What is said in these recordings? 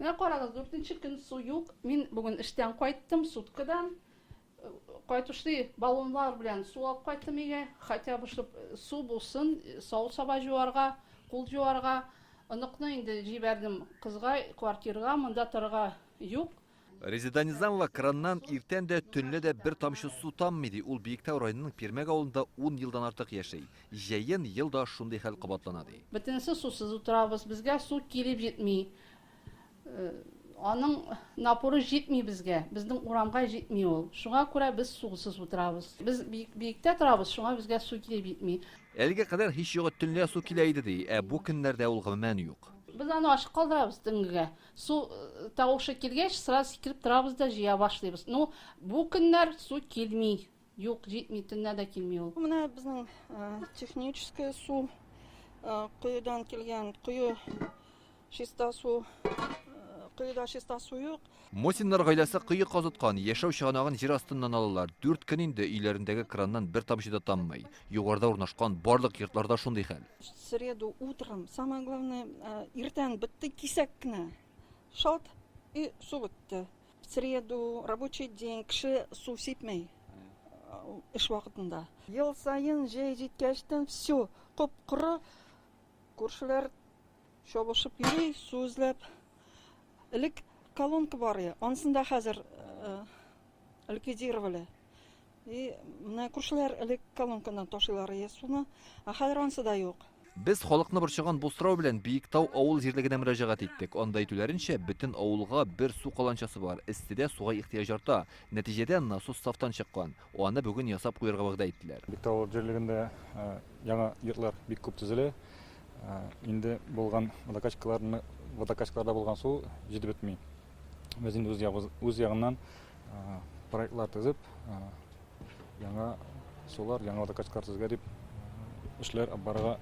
Менә карагыз, дүртенче көн су юк. Мин бүген эштән кайттым, суткадан. Кайтышлый баллоннар белән су алып кайттым өйгә. Хотя бы, чтоб су булсын, савыт-саба җуарга, кул җуарга. Оныкны инде җибәрдем кызга, квартирга, монда торырга юк. Резеда Низамова краннан иртән дә, төнлә дә бер тамчы су таммый, ди. Ул Биектау районының Пирмәк авылында ун елдан артык яши. Җәен ел да шундый хәл кабатлана, ди. Бөтенесе сусыз утырабыз, безгә су килеп җитми. Аның напоры җитми безгә, безнең урамга җитми ул. Шуңа күрә без сусыз утырабыз. Без биектә торабыз, шуңа безгә су килеп җитми. Әлегә кадәр һич югы төнлә су килә иде, ди. Ә бу көннәрдә ул гомумән юк. Без аны ачык калдырабыз төнгегә. Су тавышы килгәч, сразу сикереп торабыз да җыя башлыйбыз. Ну, бу көннәр су килми. Юк, җитми, төнлә дә килми ул. Менә безнең техническая су коедан килгән, кое чиста су, коеда чиста су юк. Мосиннар гаиләсе кое казыткан, яшәү чыганагын җир астыннан алалар. Дүрт көн инде өйләрендәге краннан бер тамчы да таммый. Югарыда урнашкан барлык йортларда шундый хәл. В среду утром, самое главное, иртән бетте кисәк кенә. Шалт и су бетте. В среду, рабочий день, кеше су сипми эш вакытында. Ел саен җәй җиткәчтен все, коп-коры, күршеләр чабышып йөри, су эзләп. Элек колонка бар иде, анысын да хәзер ликвидировали. И менә күршеләр элек колонкадан ташыйлар иде суны, ә хәзер анысы да юк. Без халыкны борчыган бу сорау белән Биектау авыл җирлегенә мөрәҗәгать иттек. Анда әйтүләренчә, бөтен авылга бер су каланчасы бар. Эсседә суга ихтыяҗ арта. Нәтиҗәдә, насос сафтан чыккан. Аны бүген ясап куярга вәгъдә иттеләр. Биектау авыл җирлегендә яңа йортлар бик күп төзелә. Инде булган водокачкаларны, водокачкаларда булган су җитеп бетми. Без инде үз ягыбыз, үз ягыннан проектлар төзеп, яңа сулар, яңа водокачкалар төзергә дип эшләр алып барырга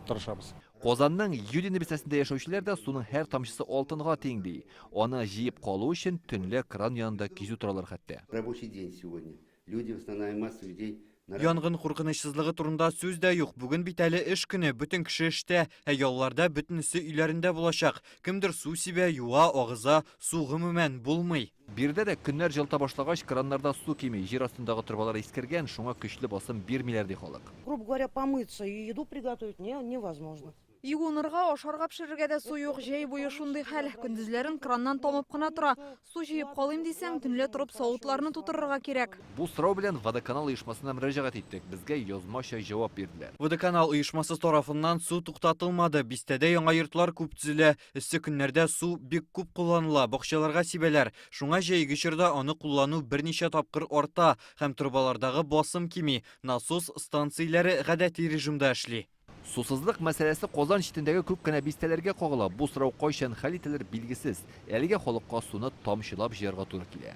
тырышабыз. Казанның Юдино бистәсендә яшәүчеләр дә суның һәр тамчысы алтынга тиң, ди. Аны җыеп калу өчен төнлә кран янында кизү торалар хәтта. Рабочий день сегодня. Люди, основная масса людей на Янгын куркынычсызлыгы турында сүз дә юк. Бүген бит әле эш көне, бөтен кеше эштә, ә ялларда бөтенесе өйләрендә булачак. Кемдер су сибә, юа, агыза, су гомумән булмый. Биредә дә көннәр җылыта башлагач, краннарда су кими, җир астындагы торбалар искергән, шуңа көчле басым бирмиләр, ди халык. Грубо говоря, помыться и еду приготовить не невозможно. Юынырга, ашарга пешерергә дә су юк. Җәй буе шундый хәл. Көндезләрен краннан тамып кына тора. Су җыеп калыйм дисәң, төнлә торып савытларны тутырырга кирәк. Бу сорау белән Водоканал оешмасына мөрәҗәгать иттек. Безгә язмача җавап бирделәр. Водоканал оешмасы тарафыннан су туктатылмады. Бистәдә яңа йортлар күп төзелә. Эссе көннәрдә су бик күп кулланыла, бакчаларга сибәләр. Шуңа җәйге чорда аны куллану берничә тапкыр арта һәм торбалардагы басым кими. Насос станцияләре гадәти режимда эшли. Сусызлык мәсьәләсе Казан читендәге күп кенә бистәләргә кагыла. Бу сорау кайчан хәл ителер, билгесез. Әлегә халыкка суны тамчылап җыярга туры килә.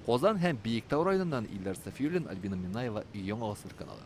Казан һәм Биектау районыннан Илдар Сафиуллин, Альбина Минаева, Яңа гасыр каналы.